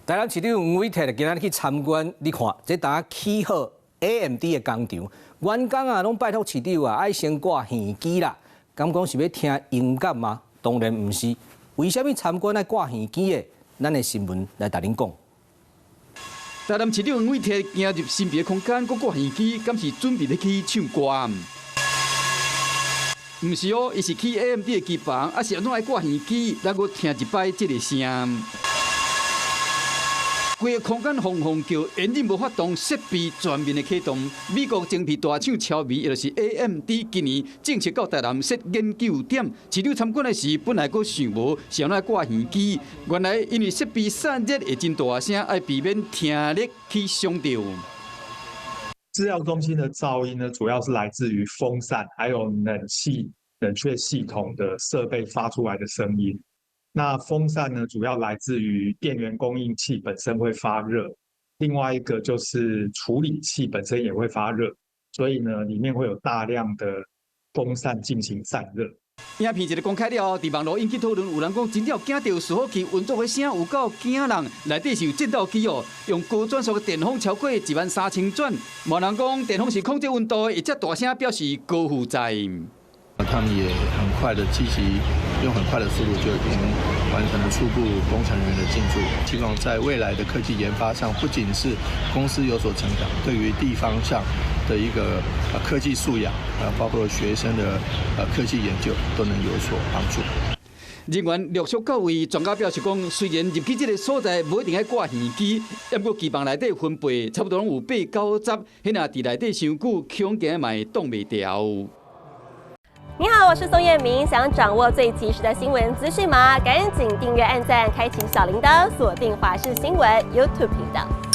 台南市長黃偉哲今仔日去參觀，你看這呾起好 AMD 的工廠，員工啊攏拜託市長啊，愛先掛耳機啦。敢講是欲聽音樂嗎？當然毋是。為啥物參觀愛掛耳機的？咱的新聞來共恁講。台南市長黃偉哲行入神秘空間，閣掛耳機，敢是準備欲去唱歌？毋是哦，伊是去 AMD 的機房，啊是按怎愛掛耳機？咱閣聽一擺這个聲。規个空間轟轟叫，引擎無法動，設備全面的啟動。美國晶片大廠超微，也就是 AMD，今年正式到台南設研究點。市長參觀的時，本來閣想無，是按怎掛耳機？原來因為設備散熱會真大聲，愛避免聽力去傷著。資料中心的噪音呢，主要是來自於風扇，還有冷氣冷卻系統的設備發出來的聲音。那風扇呢，主要來自於電源供應器本身會發熱，另外一個就是處理器本身也會發熱，所以呢，裡面會有大量的風扇進行散熱。影片一个公開了後，佇網路引起討論，有人講真正驚著伺服器運作的聲有夠驚人，內底是有戰鬥機哦，用高轉速的電風超過1萬3000轉。嘛有人講電風是控制溫度，會遮大聲表示高負載。他們也很快的積極，用很快的速度就已經完成了初步工程人員的進駐。希望在未來的科技研發上，不僅是公司有所成長，對於地方上的一個科技素養，啊，包括學生的科技研究，都能有所幫助。人員陸續到位，專家表示講，雖然入去這个所在無一定愛掛耳機，毋過機房內底分貝差不多攏有八九十，彼若佇內底傷久，恐驚嘛會擋袂牢。你好，我是宋燕明。想掌握最及時的新聞資訊嗎？趕緊訂閱、按讚、開啟小鈴鐺，鎖定華視新聞 YouTube 頻道。